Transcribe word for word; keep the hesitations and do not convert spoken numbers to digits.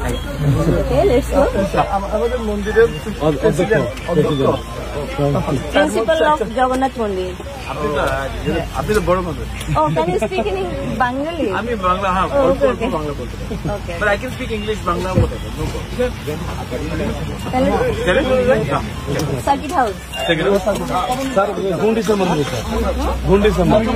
Okay, let's go. আম-, আমাদের মন্দিরের অ-, অধ্যক্ষ, প্রেসিডেন্ট, অধ্যক্ষ। President. Principal of Jagannath Mandir. আপনি তো, আপনি তো বড় মানুষ। Oh, can you speak in Bengali? আমি বাংলা, হ্যাঁ, Oh, অল্প okay, অল্প okay. বাংলা বলতে পারি। Okay. But I can speak English, Bangla, whatever, no problem. তাহলে চলে? হ্যাঁ। Circuit House. স্যার, গুন্ডিচা মন্দির, স্যার। গুন্ডিচা মন্দির।